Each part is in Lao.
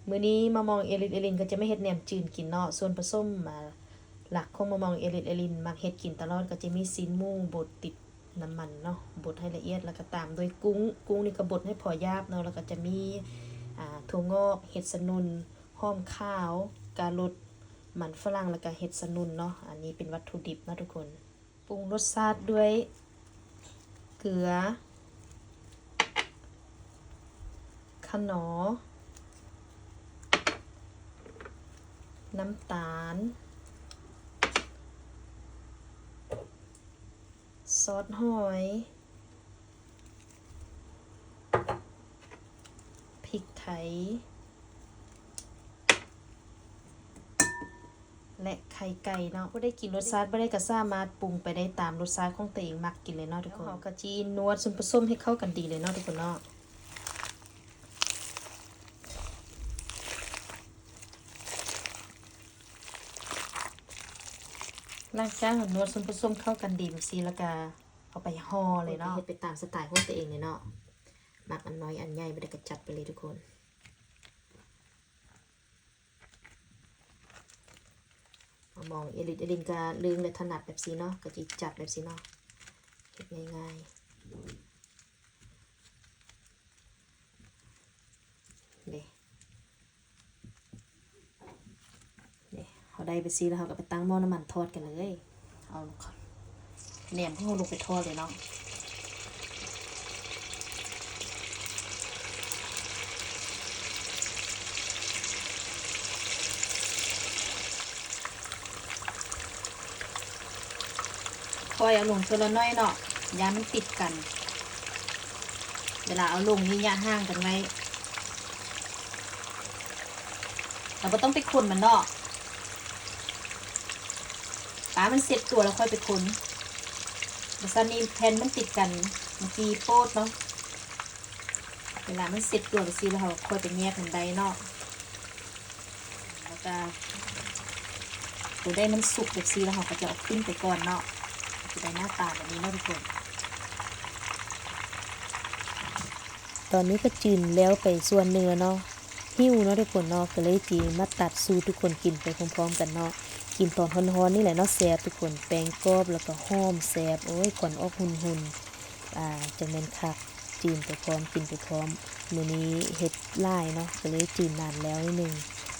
ມື້ນີ້ມາມອງເອລິດເອລິນກໍຈະມາເຮັດແໜມຈືນກິນເນາະ. ສ່ວນປະສົມ ອາ ຫຼັກຂອງມາມອງເອລິດເອລິນມັກເຮັດກິນຕະຫຼອດ ກໍຈະມີຊີ້ນໝູບົດຕິດນ້ຳມັນເນາະ, ບົດໃຫ້ລະອຽດ ແລ້ວກໍຕາມດ້ວຍກຸ້ງ. ກຸ້ງນີ້ກໍບົດໃຫ້ພໍຫຍາບເນາະ, ແລ້ວກໍຈະມີ ອາ ຖົ່ວງອກ, ເຫັດສະໜຸ່ນ, ຫອມຂາວ, ກາລົດ, ມັນຝຣັ່ງ ແລ້ວກໍເຫັດສະໜຸ່ນເນາະ. ອັນນີ້ເປັນວັດຖຸດິບເນາະທຸກຄົນ. ປຸງລົດຊາດດ້ວຍເກືອ, ຂະໜໍ, ນ້ຳຕານ, ຊອດຫອຍ, ພິກໄທ ແລະ ໄຂ່ໄກ່ເນາະ. ຜູ້ໃດກິນລົດຊາດບໍ່ໄດ້ກໍສາມາດປຸງໄປໄດ້ຕາມລົດຊາດຂອງຕົວເອງມັກກິນເລີຍເນາະທຸກຄົນ. ເຮົາກໍຈີນວດສ່ວນປະສົມໃຫ້ເຂົ້າກັນດີເລີຍເນາະທຸກຄົນເນາະ. ຫຼັງຈາກເຮົານວດສ່ວນປະສົມເຂົ້າກັນດີແບບຊີ້ ແລ້ວກໍເອົາໄປຫໍ່ເລີຍເນາະ. ເຮັດໄປຕາມສະໄຕຂອງຕົວເອງເລີຍເນາະ, ມັກອັນນ້ອຍອັນໃຫຍ່ ບໍ່ໄດ້ກໍຈັດໄປເລີຍທຸກຄົນ. ມາມອງເອລິດເອລິນກະເລື່ອງ ແລະ ຖະໜັດແບບຊີ້ເນາະ, ກະຊິຈັດແບບຊີ້ເນາະ, ເຮັດງ່າຍໆ ເດ້. ນີ້ ເຮົາໄດ້ໄປຊີ້ແລ້ວ ເຮົາກໍໄປຕັ້ງໝໍ້ນ້ຳມັນທອດກັນເລີຍ. ເອົາແໜມຂອງເຮົາລົງໄປທອດເລີຍເນາະ. ຄ່ອຍເອົາລົງເທື່ອລະໜ້ອຍເນາະ, ຢ້ານມັນຕິດກັນ. ເວລາເອົາລົງນີ້ ຍະຫ່າງກັນໄວ້. ເຮົາບໍ່ຕ້ອງໄປຄົນມັນເນາະ, ປາມັນເຊັດຕົວແລ້ວຄ່ອຍໄປຄົນ. ບໍ່ຊັ້ນນີ້ແຜ່ນມັນຕິດກັນ ມັນຊິໂປດເນາະ. ເວລາມັນເຊັດຕົວຈັ່ງຊີ້ແລ້ວ ເຮົາຄ່ອຍໄປແຍກມັນໄດ້ເນາະ. ແລ້ວກະ ໂຕໃດມັນສຸກຈັ່ງຊີ້ແລ້ວ ເຮົາກໍຈະເອົາຂຶ້ນໄປກ່ອນເນາະ. ຈະໄດ້ໜ້າຕາແບບນີ້ເນາະທຸກຄົນ. ຕອນນີ້ກໍຈືນແລ້ວໄປສ່ວນໜຶ່ງແລ້ວເນາະ. ຫິວເນາະທຸກຄົນເນາະ, ກໍເລີຍຊິມາຕັດສູ່ທຸກຄົນກິນໄປພ້ອມໆກັນເນາະ. ກິນຕອນຮ້ອນໆນີ້ແຫຼະເນາະ ແຊບທຸກຄົນ, ແປ້ງກອບ ແລ້ວກໍຫອມແຊບ. ໂອ້ຍ ຄວັນອອກຫຸ່ນໆ. ອ່າ ຈັ່ງແມ່ນຄັກ. ຈືນໄປພ້ອມ ກິນໄປພ້ອມ. ມື້ນີ້ເຮັດຫຼາຍເນາະ ກໍເລີຍຈືນນານແລ້ວໜ້ອຍໜຶ່ງ,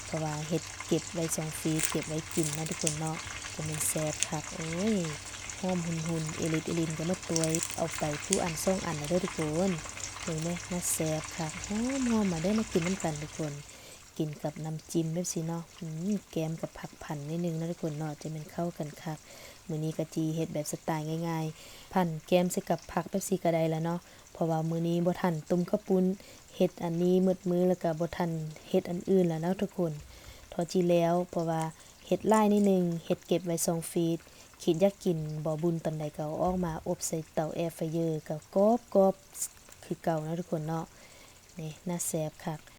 ເພາະວ່າເຮັດເກັບໄວ້ຊ່ອງຟຣີດ ເກັບໄວ້ກິນເນາະທຸກຄົນເນາະ. ຈັ່ງແມ່ນແຊບຄັກ. ໂອ້ຍ ຫອມຫຸ່ນໆ ເອລິດເອລິນກໍມາຕວຍເອົາໄປຜູ້ອັນສອງອັນແລ້ວເດີທຸກຄົນ. ເບິ່ງແມ້ ໜ້າແຊບຄັກ. ຫອມໆ ມາເດີ ມາກິນນຳກັນທຸກຄົນ. ກິນກັບນ້ຳຈິ້ມແບບຊີ້ເນາະ. ອືມ ແກ້ມກັບຜັກພັນໜ້ອຍໜຶ່ງເນາະທຸກຄົນເນາະ, ຈະແມ່ນເຂົ້າກັນຄັກ. ມື້ນີ້ກໍຊິເຮັດແບບສະໄຕງ່າຍໆ ພັນແກ້ມໃສ່ກັບຜັກແບບຊີ້ກໍໄດ້ລະເນາະ, ເພາະວ່າມື້ນີ້ບໍ່ທັນຕົ້ມເຂົ້າປຸ້ນ, ເຮັດອັນນີ້ໝົດມື້ ແລ້ວກໍບໍ່ທັນເຮັດອັນອື່ນລະເນາະທຸກຄົນ. ເທົ່າຈີແລ້ວ ເພາະວ່າເຮັດຫຼາຍໜ້ອຍໜຶ່ງ, ເຮັດເກັບໄວ້ຊ່ອງຟຣີດ, ຄິດຢາກກິນບໍ່ບຸນຕອນໃດກໍເອົາອອກມາອົບໃສ່ເຕົາແອຣ໌ຟຣາຍເຢີ ກໍກອບໆຄືເກົ່າເນາະທຸກຄົນເນາະ. ນີ້ ໜ້າແຊບຄັກ.